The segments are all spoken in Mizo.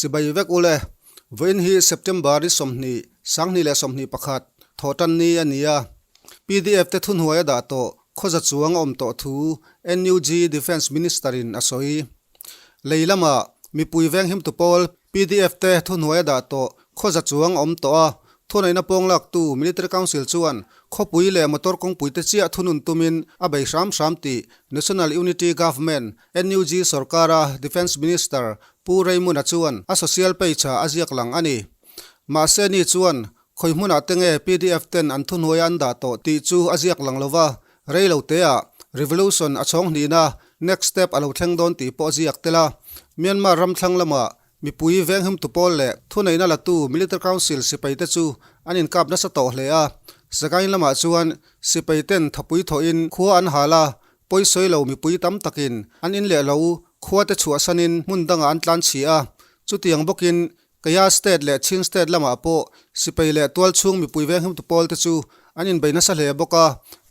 Chibai vek ule, vawiin hi September ni 20, 2021, Thawhtanni a ni a. Pdf te thuhnuai a dah tawh khawza chuang a awm tawh thu NUG Defence Minister in a sawi. Lei lama mipui venghimtu pawl pdf te thuhnuai a dah tawh khawza chuang a awm tawh a, thuneihna pawng laktu Military Council chuan khawpui leh motor kawngpui te chiah thunun tumin a bei hram hram tih National Unity Government, NUG, sorkara Defence Minister Pu Raymond-a chuan a social page-ah a ziak lang a ni. Mahse ni chuan Khawi hmunah te nge pdf ten an thuhnuaia an dah tawh tih chu a ziak lang lova, rei lo teah revolution a chhawng hnihna next step a lo thleng dawn tih pawh a ziak tel a. Myanmar ram thlang lama mipui venghimtu pawl leh thuneihna latu Military Council sipai te chu an inkap nasa tawh hle a. Sagaing lamah chuan sipai ten thapui thawhin khua an hal a, pawisawi lo mipui tam takin an in leh lo khua te chhuahsanin hmun dangah an tlanchhi a. Chutiang bawkin Kaya State leh Chin State lamah pawh sipai leh tualchhung mipui venghimtu pawl te chu an inbei nasa hle bawk a,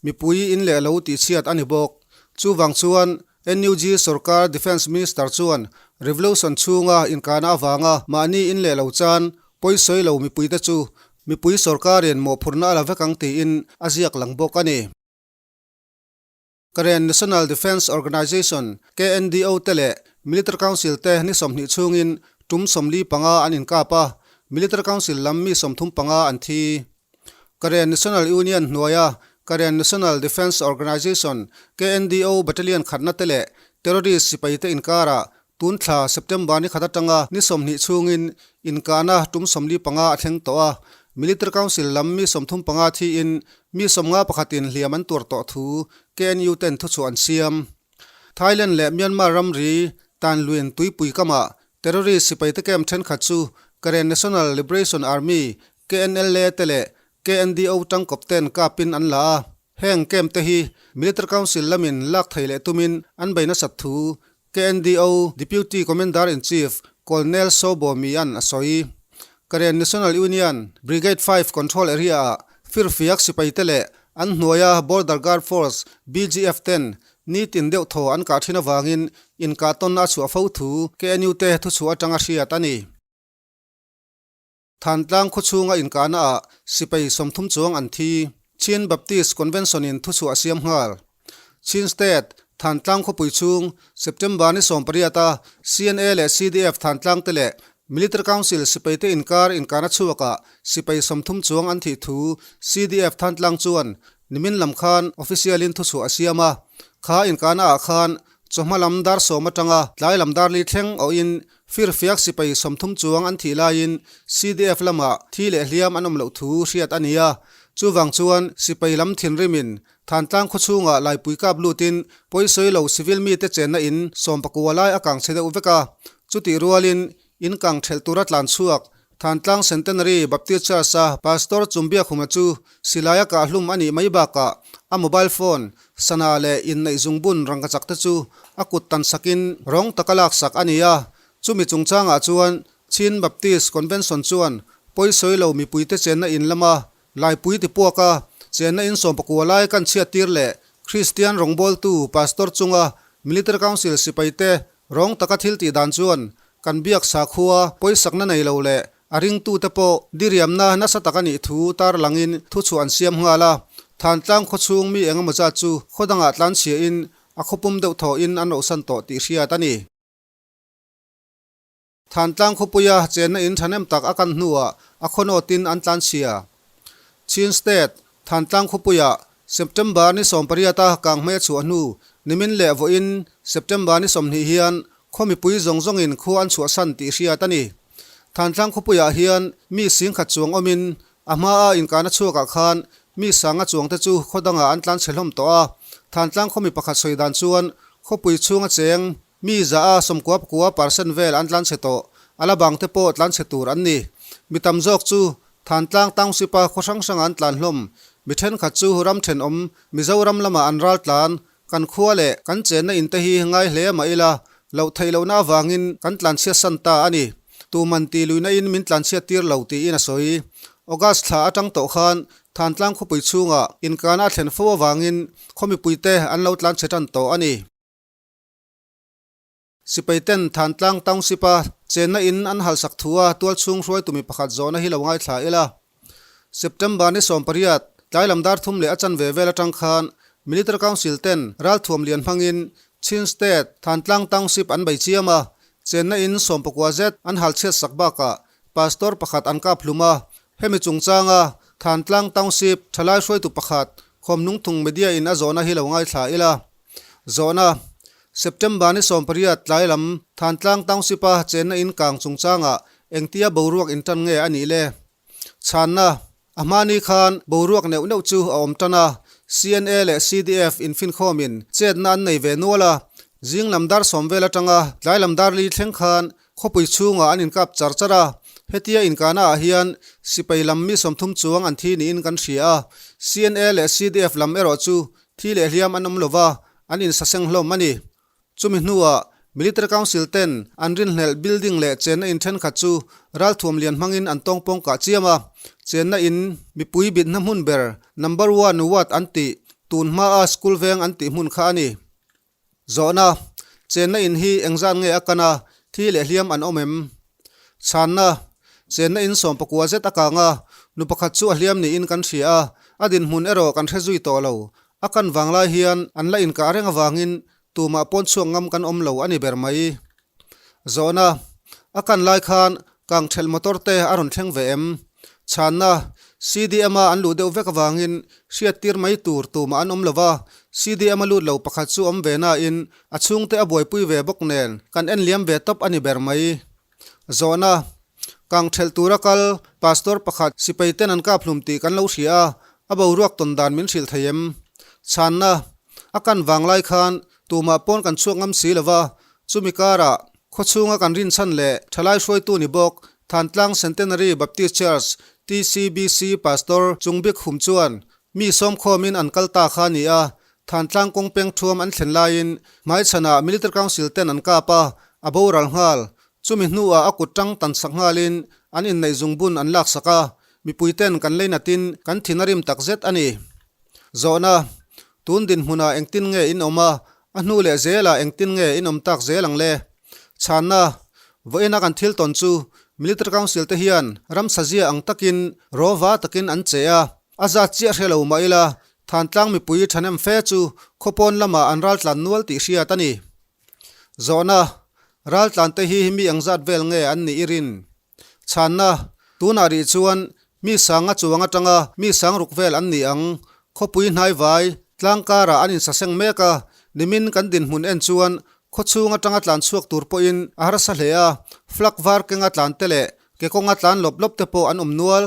mipui in leh lo tihchhiat a ni bawk. Chuvang chuan NUG sorkar Defence Minister chuan Revolution chhunga inkahna avanga mahni in leh lo chan pawisawi lo mipui te chu mipui sorkarin mawhphurhna a la vek ang tiin a ziak lang bawk a ni. Karen National Defence Organization, KNDO, te leh Military Council te ni 20 chhungin tum 45 an inkap a, Military Council lam mi 35 an thi. Karen National Union hnuaia Karen National Defence Organization, KNDO, Battalion khatna te leh terrorist sipai te inkarah tun thla September ni khat atanga ni 20 chhungin inkahna tum 45 a thleng tawh a, Military Council lam mi 35 thiin Mi 51 in hliam an tuar tawh thu KNU ten thuchhuah an siam. Thailand leh Myanmar ramri Tanluin tuipui kamah terrorist sipaite camp thenkhat chu Karen National Liberation Army, KNLA, te leh KNDO tangkawp ten kapin an la a. Heng camp te hi Military Council lamin lak thei leh tumin an bei nasat thu KNDO Deputy Commander-in-Chief Colonel Saw Bo Mi-a'n a sawi. Karen National Union Brigade 5 Control Area-ah firfiak sipaite leh an hnuaia Border Guard Force, BGF, ten nitin deuh thaw an kah thin avangin inkahtawnna a chhuah fo thu KNU te thuchhuah atanga hriat a ni. Thantlang khawchhunga inkahnaah sipai 30 chuang an thi. Chin Baptist Convention-in thuchhuah a siam nghal. Chin State, Thantlang khawpui chhung, September ni 18-a CNA leh CDF Thantlang te leh Military Council sipaite inkar inkahna chhuakah sipai 30 chuang an thih thu CDF Thantlang chuan nimin lam khan official-in thuchhuah a siam a. Kha inkahnaah khan chawhma lam dar sawm atanga tlai lam dar li thleng awhin Firfiak sipai 30 chuang an thih laiin CDF lamah thi leh hliam an awm loh thu hriat a ni a. Chuvang chuan sipai lam thinrimin Thantlang khawchhungah laipui kap lutin pawisawi lo civil mite chenna in 19 lai a kang chhe deuh vek a. Chutih rualin in kang thelh tura tlan chhuak Thantlang Centenary Baptist Church-a Pastor Chumbiakhuma chu silaia kahhlum a nih mai bakah a mobile phone, sana leh inneih zungbun rangkachak te chu a kut tan sakin rawng taka laksak a ni a. Chumi chungchangah chuan Chin Baptist Convention chuan pawisawi lo mipuite chenna in lama laipui tipuaka chenna in 19 lai kan chhiattir leh Kristian rawngbawltu Pastor chunga Military Council sipaite Rawng taka thil tih dan chuan kan biak sakhua pawisakna nei lo leh a ringtute pawh diriamna nasa tak a nih thu tar langin thuchhuah an siam nghal a. Thantlang khawchhung mi eng emaw zat chu khaw dangah tlanchhiahin a khawpum deuh thawhin an rohsan tawh tih hriat a ni. Thantlang khawpuia chenna in thahnem tak a kan hnuah a khawnawtin an tlanchhia. Chin State, Thantlang khawpuia September ni 18 a kang hmei a chhuah hnu nimin leh vawiin September ni 20 hian khaw mipui zawng zawngin khua an chhuahsan tih hriat a ni. Thantlang khawpuiah hian mi 10,000 chuang awmin a hmaa inkahna chhuakah khan mi sanga chuangte chu khaw dangah an tlanchhe hlawm tawh a. Thantlang khaw mi pakhat sawi dan chuan khawpui chhunga cheng Mi za a 99 percent vel an tlanchhe tawh, a la bang te pawh tlanchhe tur an ni. Mi tam zawk chu Thantlang Township-a khaw hrang hranga an tlan hlawm. Mi thenkhat chu ram thenawm Mizoram lamah an ral tlan. Kan khua leh kan chenna in te hi ngai hle mah ila, loh theih lohna avangin kan tlanchhiat san ta a ni. Tuman ti luihna in min tlanchhiat tir lo tiin a sawi. August thla atang tawh khan Thantlang khawpui chhungah inkana a thlen fo avangin khaw mipuite an lo tlanchhe tan tawh a ni. Sipai ten Thantlang Township a chenna in an halsak thu a tualchhung hruaitu mi pakhat zawhna hi lo ngaithla ila. September ni 18, tlai lam dar thum leh a chanve vel atang khan Military Council ten ralthuam lian hmangin Chin State Thantlang Township an bei chiam a, chenna in 19 zet an hal chhiat sak bakah Pastor pakhat an kap hlum a, hemi chungchanga Thantlang Township thalai hruaitu pakhat Khawmnungthung Media in a zawhna hi lo ngaithla ila. Zawhna, September ni 18 tlai lam Thantlang Township a chenna in kang chungchangah engtia boruak intan nge a nih le? Chhanna, A hmani khan boruak neuh neuh chu a awm tan a, CNA leh CDF infinkhawmin chetna an nei ve nual a, zing lam dar sawm vel atanga tlai lam dar li thleng khan khawpui chhungah an inkap char char a, hetia inkahna ah hian sipai lam mi 30 chuang an thi niin kan hria a, CNA leh CDF lam erawh chu thi leh hliam an awm lova, an insaseng hlawm a ni. Chumi hnuah Military Council ten an rinhlelh building leh chenna in thenkhat chu ralthuam lian hmangin an tawngpawng kah chiam a, chenna in mipui bitna hmun ber number one ward an tih tun hmaa school veng an tih hmun kha a ni. Zawhna, Chenna in hi engzat nge a kan a, thi leh hliam an awm em? Chhanna, Chenna in 19 zet a kang a, nu pakhat chu a hliam niin kan hria a, a dinhmun erawh kan hre zui tawh lo. A kan vanglai hian an la inkah reng avangin tumah pawn chhuak ngam kan awm lo a ni ber mai. Zawhna, A kan lai khan kang thelh motor te a rawn thleng ve em? Chhanna, CDM a an luh deuh vek avangin hriat tir mai tur tumah an awm lo va, CDM a lut lo pakhat chu awm ve nain a chhungte a buaipui ve bawk nen kan en liam ve tawp a ni ber mai. Zawhna, Kang thelh tura kal Pastor pakhat sipai ten an kap hlum tih kan lo hria a, a boruak tawn dan min hrilh thei em? Chhanna, A kan vang lai khan tumah pawn kan chhuak ngam si lova, chumi karah khawchhunga kan rinchhan leh thalai hruaitu ni bawk Thantlang Centenary Baptist Church, TCBC, Pastor Chungbik Hum chuan mi sawmkhawmin an kal ta kha a ni a, Thantlang kawng peng thuam an thlen laiin hmaichhanah Military Council ten an kap a, a boral nghal. Chumi hnuah a kut tang tan sak nghalin an inneih zungbun an lak sak a, mipui ten kan leinatin kan thin a rim tak zet a ni. Zawhna, Tun dinhmunah engtin nge in awm a, a hnu leh zelah engtin nge in awm tak zel ang le? Chhanna, Vawiina kan thil tawn chu Military Council te hian ramsazia ang takin rawva takin an che a, a zat chiah hre lo mah ila Thantlang mipui thahnem fe chu khawpawn lamah an raltlan nual tih hriat a ni. Zawhna, Raltlan te hi mi engzat vel nge an nih i rin? Chhanna, Tunah rih chuan mi sanga chuang atanga mi sang ruk vel an ni ang. Khawpui hnaivai, tlang karah an insaseng mek a, nimin kan dinhmun en chuan khawchhung atanga tlan chhuak tur pawhin a harsa hle a, flak var kenga tlan te leh ke kawnga tlan lawp lawp te pawh an awm nual.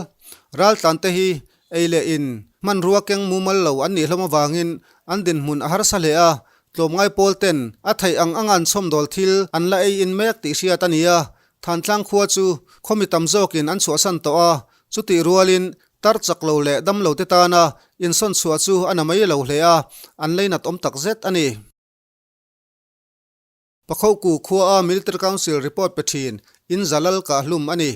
Raltlan te hi Ei leh in, hmanrua keng mumal lo an nih hlawm avangin an dinhmun a harsa hle a, tlawmngai pawl ten a theih ang anga an chhawmdawl thil an la ei in mek tih hriat a ni a, Thantlang khua chu khawmi tam zawkin an chhuahsan tawh a, chutih rualin tar chak lo leh dam lo te tana insawn chhuah chu a na mai lo hle a, an leinat awm tak zet a ni. Pakhoku khua a Military Council report pe thin in Zalal kah hlum a ni.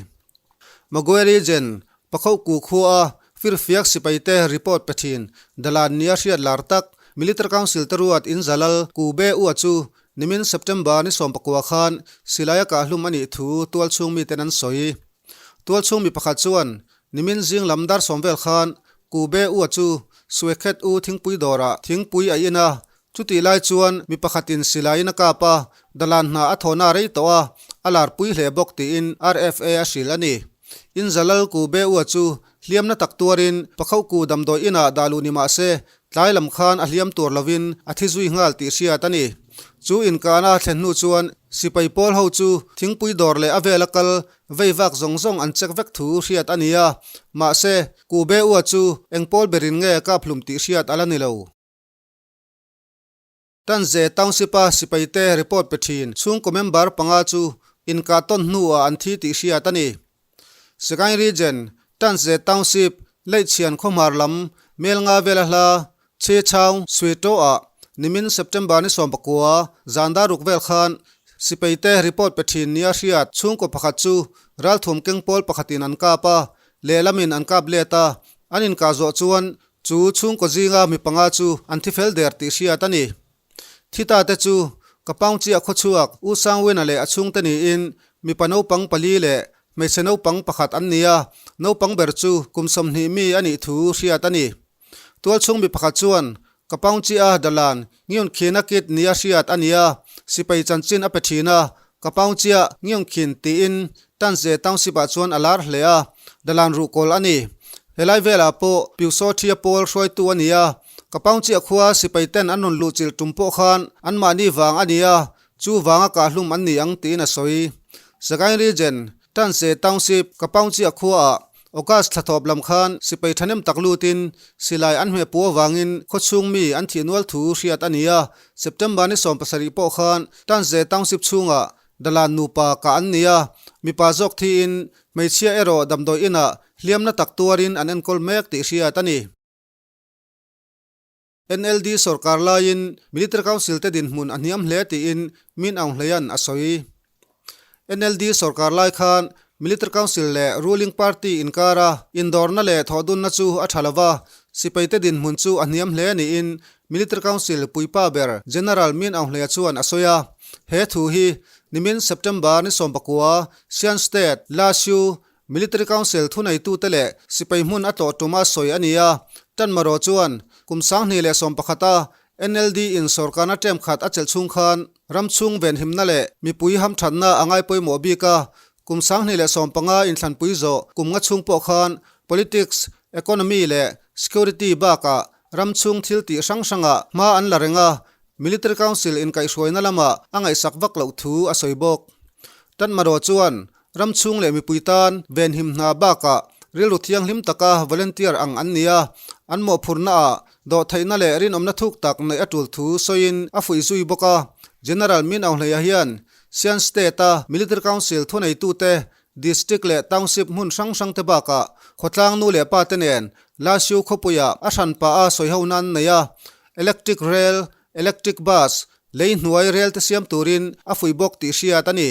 Magwe Region, Pakhoku khua a Firfiak sipai te report pe thin Dalan nia hriat lar tak Military Council te ruat in Zalal Ku Be Ua chu nimin September ni 19 khan silai a kah hlum a nih thu tualchhung miten an sawi. Tualchhung mi pakhat chuan nimin zing lam dar sawm vel khan Ku Be Ua chu Suekhet U thingpui dawrah thingpui a in a, Chutih lai chuan mi pakhatin silaiin a kap a, dalan hna a thawhna a rei tawh a, a larpui hle bawk tiin RFA a hrilh a ni. In Zalal Ku Be Ua chu hliamna tak tuarin Pakhoh Ku damdawi inah dah luh ni mah se, tlai lam khan a hliam tur lovin a thi zui nghal tih hriat a ni. Chu inkahna a thlen hnu chuan sipai pawl ho chu thingpui dawr leh a vela kal vei vak zawng zawng an check vek thu hriat a ni a, mahse Ku Be Ua chu eng pawl berin nge kap hlum tih hriat a la ni lo. Tanze Township-a sipaite report pe thin chhungkaw member panga chu inkah tawn hnuah an thi tih hriat a ni. Sagaing Region, Tanze Township, Leihchhian khawhmar lam Melnga vela hla Che Chaung Swe Taw-ah nimin September ni 19 zan dar ruk vel khan sipaite report pe thin nia hriat chhungkaw pakhat chu ralthum keng pawl pakhatin an kap a, lehlamin an kap let a, an inkah zawh chuan Chu chhungkaw zinga mi panga chu an thi fel der tih hriat a ni. Thi ta te chu Kapaungchia khawchhuak U Sangwina leh a chhungte niin mipa naupang pali leh hmeichhe naupang pakhat an ni a, naupang ber chu kum 20 mi a nih thu hriat a ni. Tualchhung mi pakhat chuan Kapaungchia Dalan Ngiunkhin a kit nia hriat a ni a, sipai chanchin a pe thin a, Kapaungchia Ngiunkhin tiin Tanze Township ah chuan a lar hle a, Dalan ruhkawl a ni. Helai velah pawh Piusawthia pawl hruaitu a ni a, Kapaungchia khua sipai ten an rawn luhchilh tum pawh khan anmahni vang a ni a, chu vanga kahhlum an ni ang tiin a sawi. Sagaing Region, Tanse Township, Kapaungchia khuaah August thla thawp lam khan sipai thahnem tak lutin silai an hmeh puh avangin khawchhung mi an thih nual thu hriat a ni a, September ni 70 pawh khan Tanze Township chhungah Dalan nupa kah an ni a, mipa zawk thiin hmeichhia erawh damdawi inah hliamna tak tuarin an enkawl mek tih hriat a ni. NLD sorkar laiin Military Council te dinhmun a hniam hle tiin Min Aung Hlaing a sawi. NLD sorkar lai khan Military Council leh ruling party inkara indawrna leh thawhdunna chu a tha lova, sipaite dinhmun chu a hniam hle niin Military Council puipa ber General Min Aung Hlaing chuan a sawi a. He thu hi nimin September ni 19 Shan State, Lashio, Military Council thuneitute leh sipai hmun a tlawh tuma sawi a ni a, Tanmaro chuan kum 2011 a NLD in sorkarna term khat a chelh chhung khan ram chhung venhimna leh mipui hamthatna a ngai pawimawh bik a, kum 2015 inthlanpui zawh kum nga chhung pawh khan politics, economy leh security bakah ram chhung thil tih hrang hrangah hma an la reng a, Military Council inkaihhruaina lamah a ngaihsak vak loh thu a sawi bawk. Tanmaro chuan Ram chhung leh mipui tan venhim hna bakah rilru thianghlim taka volunteer ang an ni a, an mawhphurhnaah dawhtheihna leh rinawmna thuk tak neih a tul thu sawiin a fuih zui bawk a. General Min Aung Hlaing hian Shan State-a Military Council thuneitute, District leh Township hmun hrang hrangte bakah khawtlang nu leh pate nen Lashio khawpuiah a hranpa a sawihona an nei a, Electric Rail, Electric Bus, lei hnuai rel te siam turin a fuih bawk tih hriat a ni.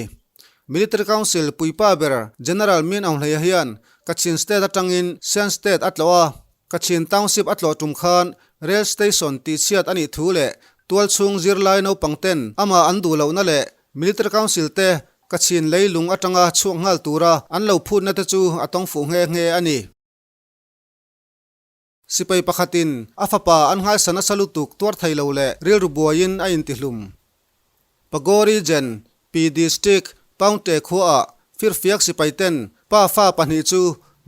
Military Council puipa ber General Min Aung Hlaing hian Kachin State atangin Shan State a tlawh a, Kachin Township a tlawh tum khan Rail Station tihchhiat a nih thu leh tualchhung zirlai naupang ten amah an duh lohna leh Military Council te Kachin leilung atanga chhuak nghal tura an lo phutna te chu a tawng fuh nghe nghe a ni. Sipai pakhatin a fapa an nghaisa nasa lutuk tuar thei lo leh rilru buaiin a intihlum. Pagori Gen. P District, Paungte khuaah firfiak sipai ten pa fa pahnih chu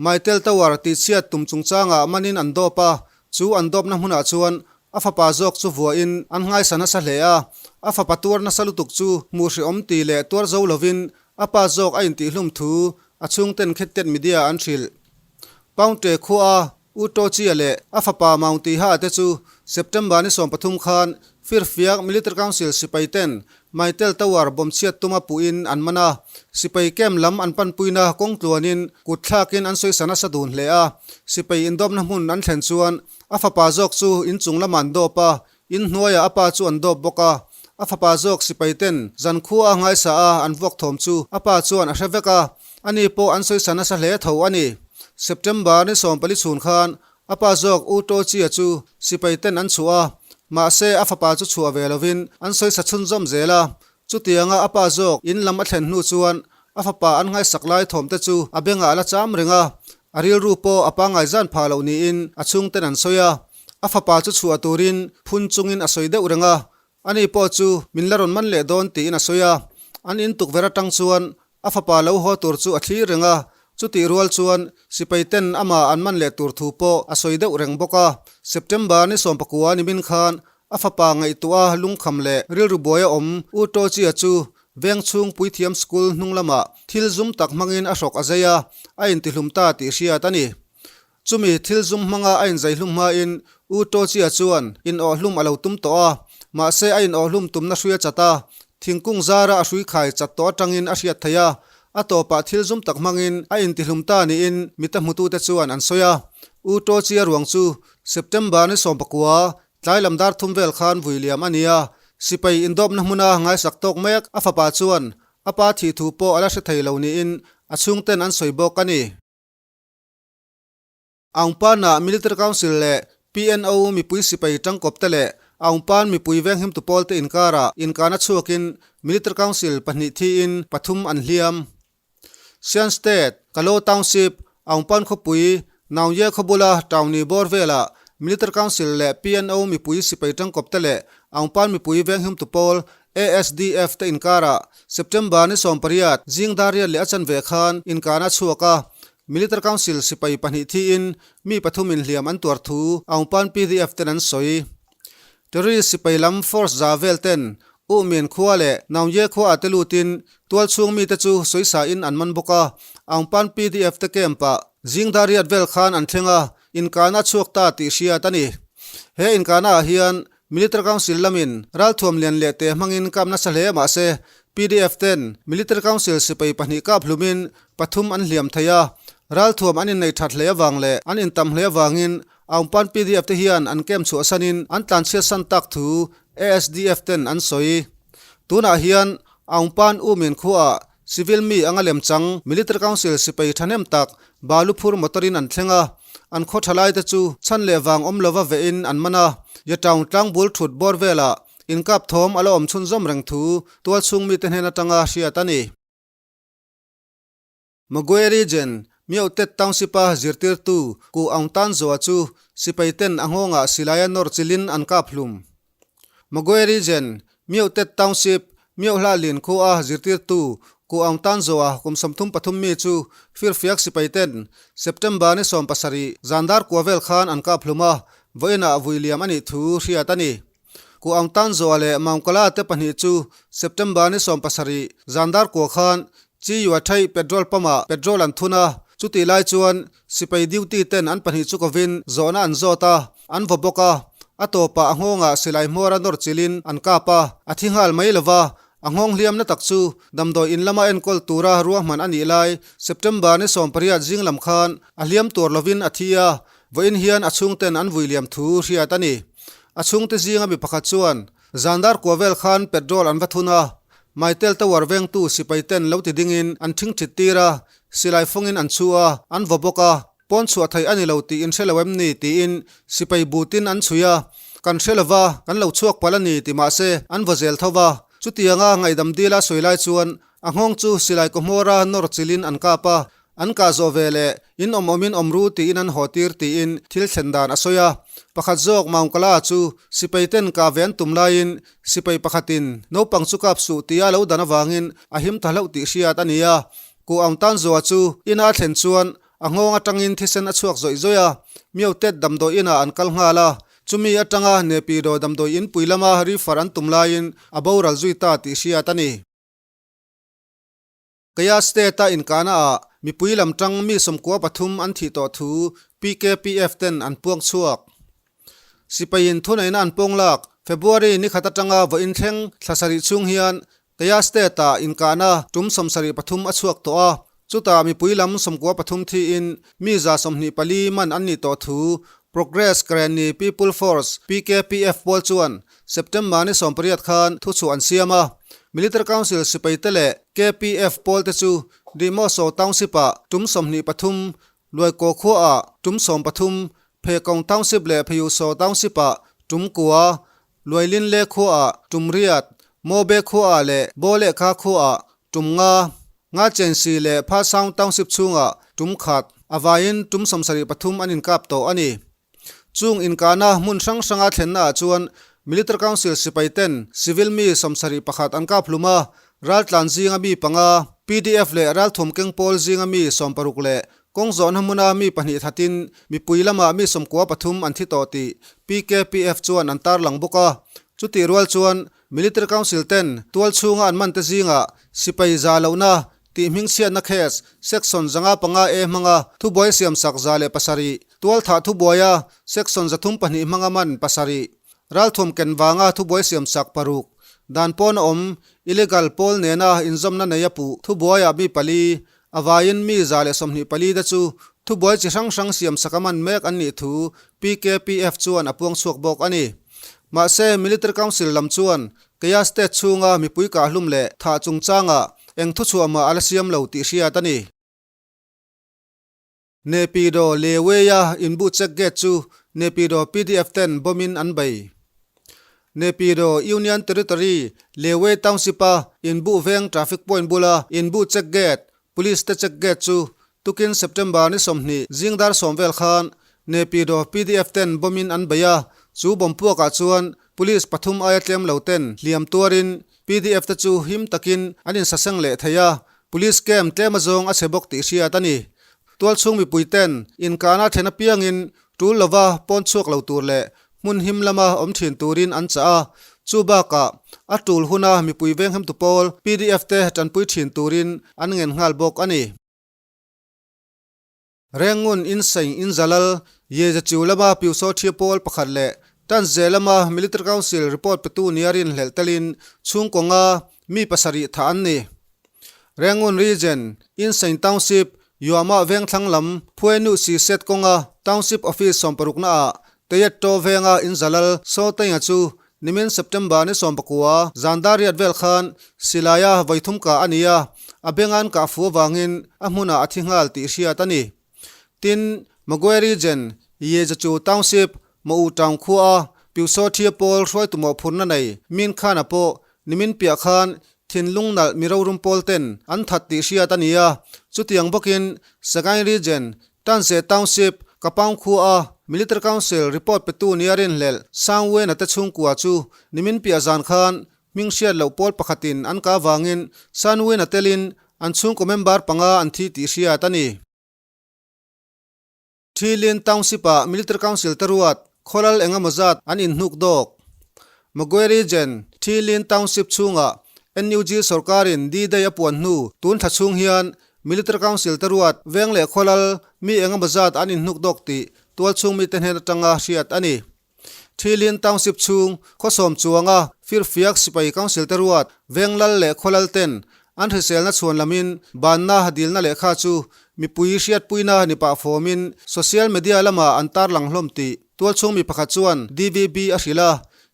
Maitel Tower tihchhiat tum chungchangah manin an dawp a, chu an dawpna hmunah chuan a fapa zawk chu vuahin an nghaisa nasa hle a, a fapa tuar nasa lutuk chu hmuh hrehawm ti leh tuar zo lovin a pa zawk a intihlum thu a chhungten Khettet Media an hrilh. Paungte khuaa U Tochia leh a fapa Maung Tiha te chu September ni 13 khan Firfiak Military Council sipai ten Maitel Tower bomb chhiat tuma puhin an man a, sipai camp lam an panpuina kawng tluanin kut thlakin an sawisa nasa dun hle a. Sipai indawpna hmun an thlen chuan a fapa zawk chu inchung lamah an dawp a, In hnuaiah a pa chu an dawp bawk a, a fapa zawk sipai ten zan khua a ngaisa a an vuak thawm chu a pa chuan a hre vek a, ani pawh an sawisa nasa hle tho a ni. September ni 14 chhun khan a pa zawk U To Chia chu sipai ten an chhuah a, mahse a fapa chu chhuah ve lovin an sawisa chhunzawm zel a, chutianga a pa zawk in lam a thlen hnu chuan a fapa an ngaisak lai thawm te chu a bengah a la cham reng a, a rilru pawh a pangngai zan phah loh niin a chhungten an sawi a. A fapa chu chhuah turin phun chungin a sawi deuh reng a, ani pawh chu min la rawn man leh dawn tiin a sawi a. An in tukverh atang chuan a fapa lo haw tur chu a thlir reng a, chutih rual chuan sipai ten amah an man leh tur thu pawh a sawi deuh reng bawk a. September ni 19 nimin khan a fapa ngaihtuah a lungkham leh rilru buai a awm U Tochia chu veng chhung puithiam school hnung lamah thil zum tak hmangin a hrawk a zai a, a intihlum ta tih hriat a ni. Chumi thil zum hmanga a inzaihlum hmain U Tochia chuan inawhhlum a lo tum tawh a, mahse a inawhhlum tumna hrui a chat a, thingkung zara a hrui khai chat tawh atangin a hriat theih a, a tawpah thil zum tak hmangin a intihlum ta niin mita hmutute chuan an sawi a. U Tochia ruang chu September ni 19 tlai lam dar thum vel khan vui liam a ni a, sipai indawpna hmuna ngaisak tawk mek a fapa chuan a pa thih thu pawh a la hre thei lo niin a chhungten an sawi bawk a ni. Aungpana Military Council leh PNO mipui sipai tangkawp te leh Aungpan mipui venghimtu pawlte inkarah inkahna chhuakin Military Council pahnih thiin pathum an hliam. Shan State, Kalaw Township, Aungpan khawpui, Naungye khawbula Taungni bawr velah Military Council leh PNO mipui sipai tangkawpte leh Aungpan mipui venghimtu pawl ASDF te inkarah September ni 18 zing dar riat leh a chanve khan inkahna a chhuak a, Military Council sipai pahnih thiin mi pathum inhliam an tuar thu Aungpan PDF ten an sawi. Terrorist sipai lam force za vel ten Uhmin khua leh Naungye khua ah te lutin tualchhung mite chu sawisa in an man bawk a, Aungpan PDF te camp ah zing dar riat vel khan an thleng a, inkahna a chhuak ta tih hriat a ni. He inkahna ah hian Military Council lamin ralthuam lian leh te hmangin kap nasa hle mahse PDF ten Military Council sipai pahnih kap hlumin pathum an hliam thei a, ralthuam an inneih that hle avang leh an intam hle avangin Aungpan PDF te hian an camp chhuahsanin an tlanchhiatsan tak thu ASDF ten an sawi. Tunah hian Aungpan Umin khuaah Civil mi anga lemchang Military Council sipai thahnem tak balu phur motor-in an thleng a, an khaw thalai te chu chhan leh vang awm lova vehin an man a, Yatown tlangbul thut bawr velah inkap thawm a la awm chhunzawm reng thu tualchhung mite hnen atanga hriat a ni. Magwe Region, Myohtet Township-a zirtirtu Ku Aung Tan Zaw chu sipai ten a nghawngah silaia nawr chilhin an kap hlum. Magwe Region, Myohtet Township, Myohla Lin khua zirtirtu Ku Aung Tan Zaw kum 33 mi chu firfiak sipai ten September ni 17 zandar kua vel khan an kap hlum a, vawiinah vui liam a nih thu hriat a ni. Ku Aung Tan Zaw leh Maung Kala te pahnih chu September ni 17 zandar kua khan Chi Yua Thai petrol pump ah petrol an thun a, chutih lai chuan sipai duty ten an pahnih chu kovin zawhna an zawt a, an vaw bawk a, a tawpah a nghawngah silai hmuara nawr chilhin an kap a, a thi nghal mai lova, a nghawng hliamna tak chu damdawi in lama enkawl tura ruahman a nih lai September ni 18 zing lam khan a hliam tur lovin a thi a, vawiin hian a chhungten an vui liam thu hriat a ni. A chhungte zinga mi pakhat chuan Zandar kua vel khan petrol an va thun a, Maitel Tower vengtu sipai ten lo ti dingin an thingthit tir a, silai fawngin an chhu a, an vaw bawk a, pawn chhuah theih a ni lo tih in hre lo em ni tiin sipai butin an chhui a, kan hre lo va, kan lo chhuak palh a ni ti mahse an vaw zel tho va, chutianga ngaihdam dila sawi lai chuan a nghawng chu silai kawhmawra nawr chilhin an kap a, An kah zawh ve leh in awm awmin awm ru tiin an haw tir tiin thil thlen dan a sawi a. Pakhat zawk Maungkala chu sipai ten kah ve an tum laiin sipai pakhatin naupang chu kap suh tia lo dan avangin a him ta hlauh tih hriat a ni a. Ku Aung Tan Zaw chu ina a thlen chuan a nghawng atangin thisen a chhuak zawih zawih a. Myotet damdawi inah an kal nghal a. Chumi atanga Nepidaw damdawi inpui lama refer an tum laiin a boral zui ta tih hriat a ni. Kaya State-a inkahna ah mipui lam tang mi 13 an thih tawh thu PKPF ten an puang chhuak. Sipaiin thuneihna an pawng lak February ni khat atanga vawiin thleng thla sarih chhung hian Kaya State-ah inkahna tum 73 a chhuak tawh a, chutah mipui lam 93 thiin mi 124 man an nih tawh thu Progress Karenni People Force, PKPF, pawl chuan September ni 18 khan thuchhuah an siam a, Military Council sipaite leh KPF pawlte chu Dimoso Township-ah tum 23, Luaikaw khuaah tum 13, Phekawng Township leh Pheyuso Township-ah tum kua, Luailinle khuaah tum riat, Mobe khuaah leh Bolehkha khuaah tum nga, Ngachensi leh Phasaung Township chhungah tum khat, a vaiin tum 73 an inkap tawh a ni. Chung inkahna hmun hrang hranga thlenna ah chuan Military Council sipai ten civil mi 71 an kap hlum a, raltlan zinga mi panga, pdf leh ralthum keng pawl zinga mi 60 leh kawng zawhna hmuna mi pahnih thatin mipui lamah mi 93 an thi tawh tih PKPF chuan an tarlang bawk a. Chutih rual chuan Military Council ten tual chhunga an man te zingah sipai za lohna tih hmingchhiatna case Section 505 A hmanga thubuai siamsak 107, tualthah thubuaia Section 302 hmanga man pasarih, ralthuam ken vanga thubuai siamsak paruk, dan pawna awm illegal pawl nena inzawmna neia puh thubuaiah mi pali, a vaiin mi 124 te chu thubuai chi hrang hrang siamsaka man mek an nih thu PKPF chuan a puang chhuak bawk a ni. Mahse, Military Council lam chuan Kaya State chhunga mipui kahhlum leh thah chungchangah eng thuchhuah mah a la siam lo tih hriat a ni. Nepido Leweia inbu check gate chu Nepido pdf ten bomb in an bei. Naypyidaw Union Territory Lewe Township-a Inbuh veng traffic point bula Inbuh check gate, Police te check gate chu tukin September ni 20 zing dar 10 vel khan Naypyidaw PDF ten bomb in an bei a, chu bomb puakah chuan Police pathum aia tlem lo ten hliam tuarin PDF te chu him takin an insaseng leh thei a, Police camp tlem azawng a chhe bawk tih hriat a ni. Tualchhung mipui ten inkahna then apiangin tul lova pawn chhuak lo tur leh hmun him lama awm thin turin an chah a, chu bakah a tul huna mipui venghemtu pawl PDF te tanpui thin turin an ngen nghal bawk a ni. Rengun Insein Inzalal Yezachiu lama Piusaw Thia pawl pakhat leh Tanze lama Military Council report petu nia rinhlelh telin chhungkaw nga mi pasarih thah an ni. Rengun Region, Insein Township, Yuama Vengthlang lam Phuenu Siset kawnga Township Office sawmparukna ah Teyet To venga Inzalal Sawtainga chu nimin September ni 19 zan dar riat vel khan silaia vawithum kah a ni a, a bengan kah fu avangin a hmunah a thi nghal tih hriat a ni. Tin, Magwe Region, Yezachu Township, Mo U Town khua Piusaw Thia pawl hruaitu mawhphurhna nei Min Khana pawh nimin piah khan thinlung nalh mi rorum pawl ten an that tih hriat a ni a, chutiang bawkin Sagaing Region, Tanse Township, Kapaung khua Military Council report petu nia rinhlelh Sangwena te chhungkua chu nimin piah zan khan hming hriat loh pawl pakhatin an kah avangin Sanwena telin an chhungkaw member panga an thi tih hriat a ni. Thilin Township-ah Military Council te ruat khawlal eng emaw zat an inhnuk dawk. Magwe Region, Thilin Township chhungah NUG sorkarin D-Day a puan hnu tun thla chhung hian Military Council te ruat veng leh khawlal mi eng emaw zat an inhnuk dawk tih tualchhung mite hnen atanga hriat a ni. Thilin Township chhung khawsawm chuanga Firfiak Sipai Council te ruat Venglal leh Khawlal ten an hriselna chhuan lamin banna dilna lehkha chu mipui hriatpuina ni pah fawmin social media lamah an tarlang hlawm tih tualchhung mi pakhat chuan DVB a hrilh a.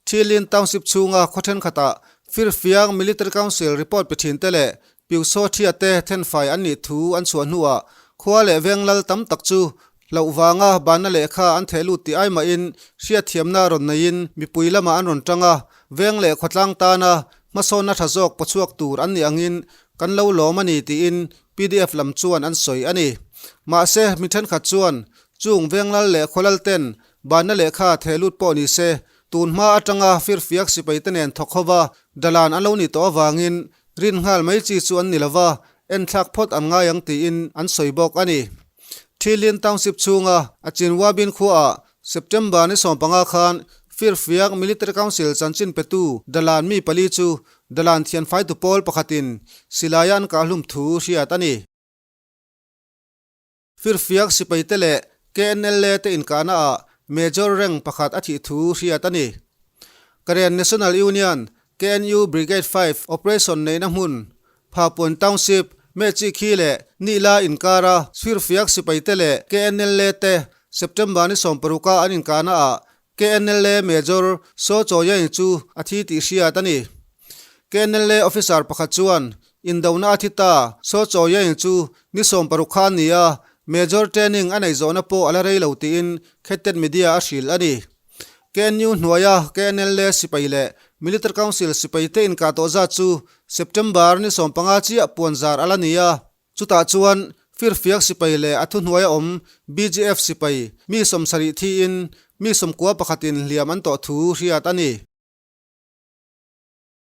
Thilin Township chhunga khaw thenkhatah Firfiak Military Council report pe thin te leh Piusaw thiate thenfai an nih thu an chhuah hnuah khua leh veng lal tam tak chu hlauh vanga banna lehkha an theh lut tih ai mahin hriatthiamna rawn neiin mipui lamah an rawn tang a, veng leh khawtlang tana hmasawnna tha zawk pawchhuak tur an nih angin kan lo lawm a ni tiin pdf lam chuan an sawi a ni. Mahse, mi thenkhat chuan chung veng lal leh khaw lal ten banna lehkha theh lut pawh ni se tun hma atanga firfiak sipai te nen thawk hova dalan an lo nih tawh avangin Rin nghal mai chi chu an ni lo va, enthlak phawt an ngai ang tiin an sawi bawk a ni. Thilin Township chhunga Achinwabin khuaah September ni 15 khan Firfiak Military Council chanchin petu Dalan mi pali chu Dalan thianfaitu pawl pakhatin silaia an kahhlum thu hriat a ni. Firfiak sipaite leh KNLA te inkahnaah Major rank pakhat a thih thu hriat a ni. Karen National Union, KNU, Brigade 5 operation neihna hmun, Phapuan Township, Mechi Khi leh Nihla inkara Firfiak sipaite leh KNLA te September ni 16 a an inkahnaah KNLA Major Saw Chaw Yain chu a thi tih hriat a ni. KNLA officer pakhat chuan Indona a thi ta, Saw Chaw Yain chu ni 16 kha a ni a, Major training a neih zawhna pawh a la rei lo tiin Khettet Media a hrilh a ni. KNU hnuaia KNLA sipai leh Military Council sipaite inkah tawh zat chu September ni 15 chiah puanzar a la ni a. Chutah chuan Firfiak sipai leh a thuhnuaia awm BGF sipai mi 70 thiin mi 91 in hliam an tawh thu hriat a ni.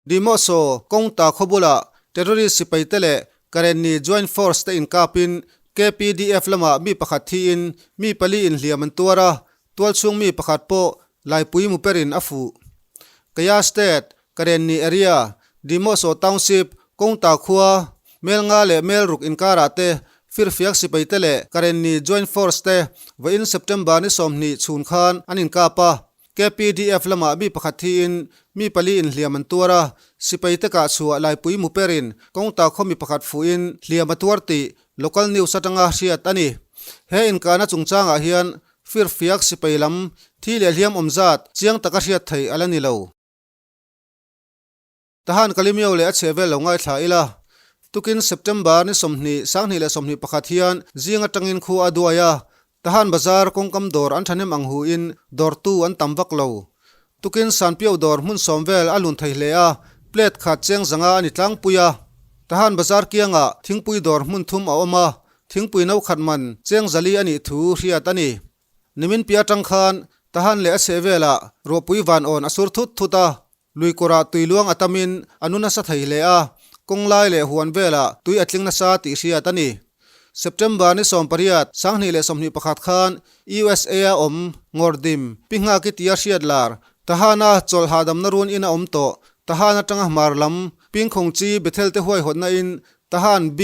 Dimoso kawngta khaw bulah terrorist sipaite leh Karenni Joint Force te inkapin KPDF lamah mi pakhat thiin mi pali in hliam an tuar a, tualchhung mi pakhat pawh laipui mu perin a fuh. Kaya State, Karenni Area, Dimoso Township, Kawngta khua, mel nga leh mel ruk inkarah te Firfiak sipaite leh Karenni Joint Force te vawiin September ni 20 chhun khan an inkap a. KPDF lamah mi pakhat thiin mi pali in hliam an tuar a, sipaite kah chhuah laipui mu perin kawngta khaw mi pakhat fuhin hliam a tuar tih local news atanga hriat a ni. He inkahna chungchangah hian Firfiak sipai lam thi leh hliam awm zat chiang taka hriat theih a la ni lo. Tahan Kalimio leh a chheh vel lo ngaithla ila. Tukin September ni 20, 2021 hian zing atangin khu a duai a, Tahan Bazar kawngkam dawr an thahnem ang huin dawrtu an tam vak lo. Tukin Sanpiau dawr hmun sawm vel a lun thei hle a, plate khat cheng zanga a ni tlangpui a. Tahan bazar kiangah thingpui dawr hmun thum a awm a, thingpui no khat man cheng zali a nih thu hriat a ni. Nimin piah atang khan Tahan leh a chheh velah ruahpui van awn a sur thut thut a, lui kawrah tui luang a tamin a nu nasa thei hle a, kawng lai leh huan velah tui a tling nasa tih hriat a ni. September ni 18, 2021 khan USA a awm Ngawrdim, Pi Nghaki tia hriat lar, Tahana chawlh hahdamna run in a awm tawh, Tahan atanga hmar lam, Pingkhawng chi Bethel te huaihawtna in Tahan B,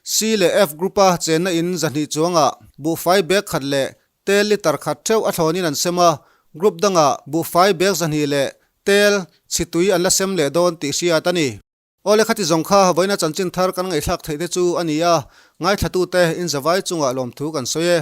C leh F group-a chenna in 200 chuangah buhfai bag khat leh tel litre khat theuh a thlawnin an sem a, group dangah buhfai bag 200 leh tel chhitui an la sem leh dawn tih hriat a ni. Aw le khati zawng kha vawiina chanchin thar kan ngaihthlak theih te chu a ni a, ngaithlatute in zavai chungah lawmthu kan sawi e.